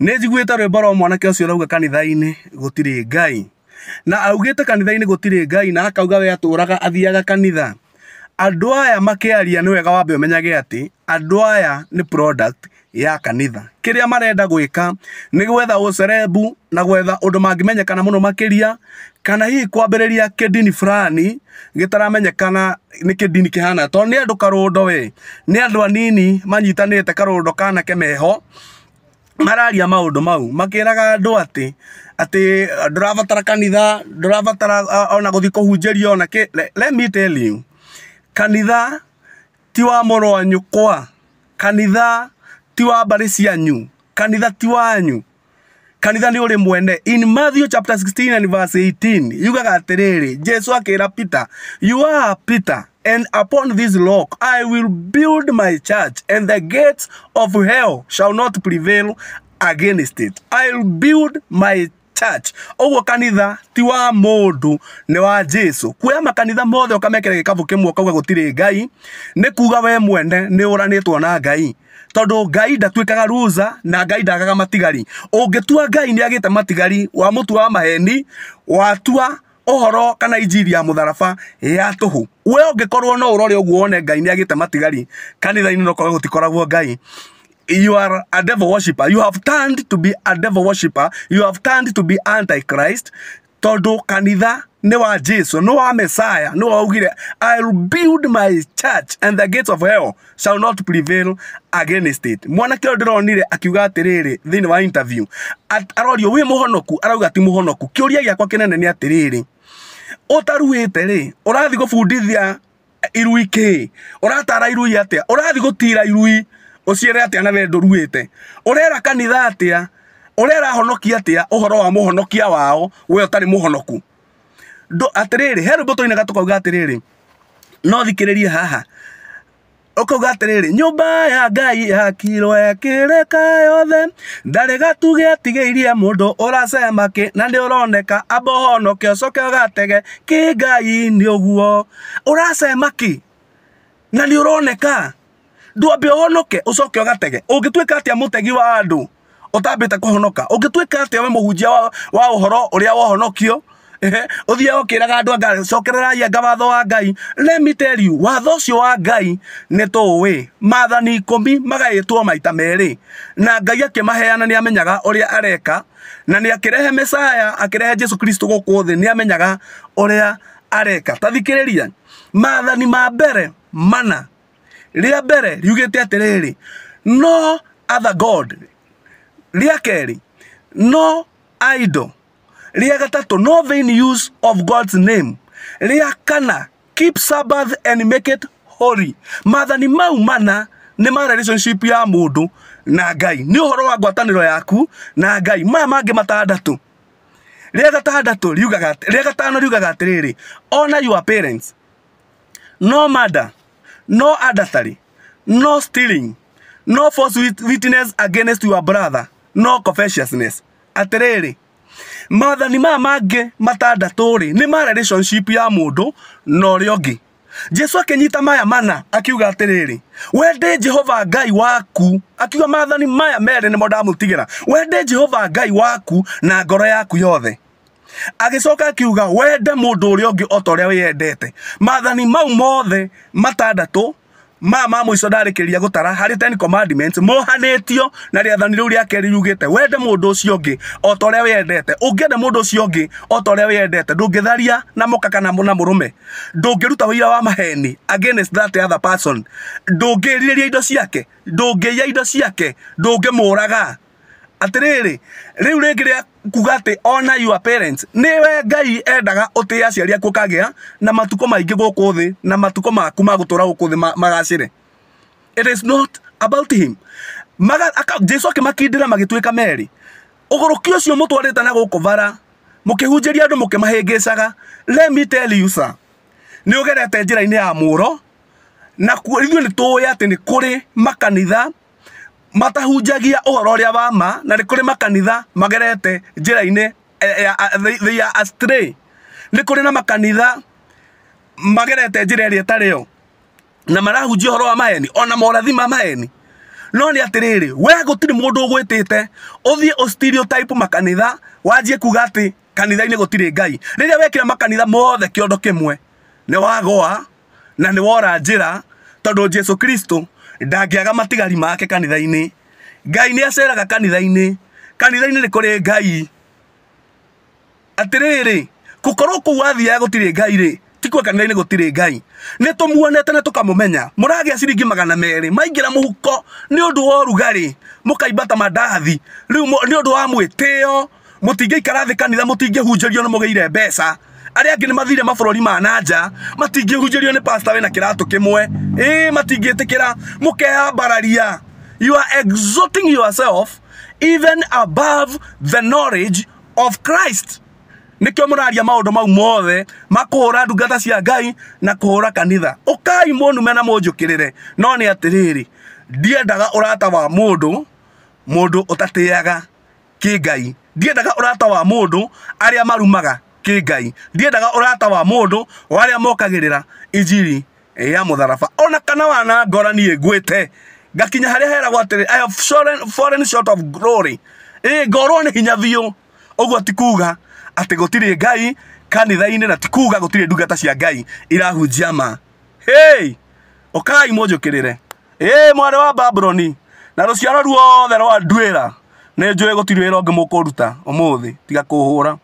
Nĩ njiguĩte rwĩmbo rwa mwanake ũcio ũrauga kanitha-inĩ gũtirĩ Ngai. Na augĩte kanitha-inĩ gũtirĩ Ngai na akauga we atũraga athiaga kanitha. Andũ aya makĩaria nĩ wega wambe ũmenyage atĩ andũ aya nĩ product ya kanitha. Kĩrĩa marenda gwĩka nĩ gwetha ũcerebu na gwetha ũndũ mangĩmenyekana mũno makĩria, kana hihi kwambĩrĩria kĩndini fulani gĩtaramenyekana nĩ kĩndini kĩhana, tondũ nĩ andũ karũndo we, nĩ andũ anini manyitanĩte karũndo kanake meho, mararia maũndũ mau makĩraga andũ atĩ atĩ ndũrabatara kanitha, ndũrabatara ona gũthiĩ kũhunjĩrio ona kĩ. Let me tell you, kanitha ti wa mũrũ wa nyũkwa, kanitha ti wa mbarĩ cianyu, kanitha ti wanyu, kanitha nĩ ũrĩ mwene. In Matthew chapter 16 and verse 18 yugaga atĩrĩrĩ, Jesu akĩra Peter, "You are Peter, and upon this rock I will build my church, and the gates of hell shall not prevail against it." I will build my church. Ũguo kanitha ti wa mũndũ, nĩ wa Jesu. Kuoya makanitha mothe ũkamekĩra gĩkabũ kĩmwe ũkauga gũtirĩ Ngai, nĩ kuga we mwene nĩ ũranĩtwo na Ngai, tondũ Ngai ndatuĩkaga ruza na Ngai ndagaga matigari. Ũngĩtua Ngai nĩ agĩte matigari, wa mũtua wa maheni, watua ũhoro kana injiri ya mũtharaba ya tũhũ. We ũngĩkorwo no ũrore ũguo wone Ngai nĩ agĩte matigari kanitha-inĩ, no korwo gũtikoragwo Ngai, you are a devil worshipper. You have turned to be a devil worshipper. You have turned to be antichrist, tondũ kanitha nĩ wa Jesu, nĩ wa Messiah, nĩ waugire, "I will build my church and the gates of hell shall not prevail against it." Mwanake ũyũ ndĩronire akiuga atĩrĩrĩ thĩinĩ wa interview, arorio, "Wĩ mũhonoku?" Arauga ti mũhonoku. Kĩũria gĩakwa kĩnene nĩ atĩrĩrĩ, ũtaruĩte rĩ, ũrathiĩ gũbundithia irui kĩ? Ũratara irui atĩa? Ũrathiĩ gũtira irui ũciĩre atĩa na we ndũruĩte? Ũrera kanitha atĩa? Ũrera honokia atĩa ũhoro wa mũhonokia wao we ũtarĩ mũhonoku? Atĩrĩrĩ, he rwĩmbo tũinaga tũkauga atĩrĩrĩ, no thikĩrĩrie haha, ũkauga atĩrĩrĩ, nyũmba ya Ngai yakirwo ĩkĩrĩka yothe, ndarĩ gatugĩ atigĩirie mũndũ ũracema kĩ, na nĩ ũroneka, amba ũhonoke ũcoke ũgatege kĩ. Ngai nĩ ũguo ũracema kĩ na nĩ ũroneka? Ndwambe ũhonoke ũcoke ũgatege. Ũngĩtuĩka atĩa mũtegi wa andũ ũtambĩte kũhonoka? Ũngĩtuĩka atĩa we mũhunjia wa ũhoro ũrĩa wohonokio? Ehe, ũthiaga ũkĩraga andũ anga cokererai anga watho wa Ngai. Let me tell you, watho ũcio wa Ngai nĩ tũĩ maathani 10 magaĩtwo maita merĩ, na Ngai akĩmaheana nĩ amenyaga ũrĩa areka, na nĩ akĩrehe Mesaya, akĩrehe Jesu Kristo gũkũ thĩ, nĩ amenyaga ũrĩa areka. Ta thikĩrĩria maathani ma mbere mana. Rĩa mbere riugĩte atĩrĩrĩ, "No other god." Rĩa kerĩ, "No idol." Rĩa gatatũ, "No vain use of God's name." Rĩa kana, "Keep Sabbath and make it holy." Maathani mau mana nĩ ma relationship ya mũndũ na Ngai, nĩ ũhoro wa ngwatanĩro yaku na Ngai. Maya mangĩ matandatũ, rĩa gatandatũ riugaga, rĩa gatano riugaga atĩrĩrĩ, "Honor your parents." No murder, no adultery, no stealing, no false witness against your brother, no covetousness. Atĩrĩrĩ, maathani maya mangĩ matandatũ rĩ, nĩ ma relationship ya mũndũ na ũrĩa ũngĩ. Jesu akĩnyita maya mana akiuga atĩrĩrĩ, wende Jehova Ngai waku. Akiuga maathani maya merĩ nĩmo ndamũtigĩra, wende Jehova Ngai waku na ngoro yaku yothe. Agĩcoka akiuga wende mũndũ ũrĩa ũngĩ o ta ũrĩa wĩyendete. Maathani mau mothe matandatũ maya ma mũico ndarĩkĩria gũtara harĩ Ten Commandments mohanĩtio na rĩathani rĩu rĩa kerĩ riugĩte wende mũndũ ũcio ũngĩ o ta ũrĩa wĩyendete. Ũngĩenda mũndũ ũcio ũngĩ o ta ũrĩa wĩyendete, ndũngĩtharia na mũka kana na mũrũme, ndũngĩruta ũira wa maheni against that other person, ndũngĩrirĩria indo ciake, ndũngĩiya indo ciake, ndũngĩmũraga. Atĩrĩrĩ, rĩu rĩngĩ rĩa kuga atĩ honor your parents, nĩwe Ngai endaga ũtĩe aciari aku, ũkagĩa na matukũ maingĩ gũkũ thĩ, na matukũ maku ma gũtũra gũkũ thĩ magacĩre. It is not about him. Jesu akĩmakindĩra magĩtuĩka merĩ. Ũgũrũki ũcio mũtwarĩte na gũkũ bara mũkĩhunjĩria andũ mũkĩmahĩngĩcaga, let me tell you, sir, nĩ ũgerete njĩra-inĩ ya mũro. Na ithuĩ nĩ tũĩ atĩ nĩ kũrĩ makanitha matahunjagia ũhoro ũrĩa wa ma, na nĩ kũrĩ makanitha magerete njĩra-inĩ they are astray. Nĩ kũrĩ na makanitha magerete njĩra ĩrĩa ĩtarĩ yo na marahunjia ũhoro wa maheni ona morathi ma maheni. No nĩ atĩrĩrĩ, we gũtirĩ mũndũ ũgwĩtĩte ũthiĩ ũ stereotype makanitha, wanjie kuga atĩ kanitha-inĩ gũtirĩ Ngai. Rĩrĩa wekĩra makanitha mothe kĩondo kĩmwe, nĩ wagũa na nĩ wora njĩra, tondũ Jesu Kristo ndangĩaga matigari make kanitha-inĩ. Ngai nĩ aceraga kanitha-inĩ, kanitha-inĩ nĩ kũrĩ Ngai. Atĩrĩrĩ, gũkorwo kũu wathiaga gũtirĩ Ngai rĩ, ti kuo kanitha-inĩ gũtirĩ Ngai. Nĩ tũmuonete na tũkamũmenya. Mũragĩa ciringi 200 maingĩra mũhuko nĩ ũndũ wa ũrugarĩ, mũkaimbata mandathi rĩu nĩ ũndũ wa mwĩtĩo, mũtingĩikara thĩ kanitha, mũtingĩhunjĩrio nĩ mũgĩire mbeca. Arĩa angĩ nĩ mathire mabũrũri ma nanja, matingĩhunjĩrio nĩ pastor wĩna kĩratũ kĩmwe. Ĩĩ, matingĩtĩkĩra, mũkeyambararia. You are exalting yourself even above the knowledge of Christ. Nĩkĩo mũraria maũndũ mau mothe ma kũhũra ndungata cia Ngai na kũhũra kanitha. Ũkai mũnume na mũnjũkĩrĩre. No nĩ atĩrĩrĩ, ndiendaga ũrata wa mũndũ, mũndũ ũtatĩaga kĩngai. Ndiendaga ũrata wa mũndũ arĩa marumaga kĩngai. Ndiendaga ũrata wa mũndũ wa arĩa mokagĩrĩra injiri ya mũtharaba. Ona kana wanangora niĩ ngwĩte ngakinya harĩa heragwo atĩrĩ, I have fallen short of glory. Ĩĩ, ngorwo nĩ hinya biũ. Ũguo ti kuga atĩ gũtirĩ Ngai kanitha-inĩ, na ti kuga gũtirĩ ndungata cia Ngai irahunjia ma. Hey, ũkai mũnjũkĩrĩre. Ĩĩ, mwarĩ wa Babuloni na rũciaro ruothe rwa nduĩra, nĩ njũĩ gũtirĩ wĩra ũngĩ mũkũruta ũmũthĩ tiga kũhũra.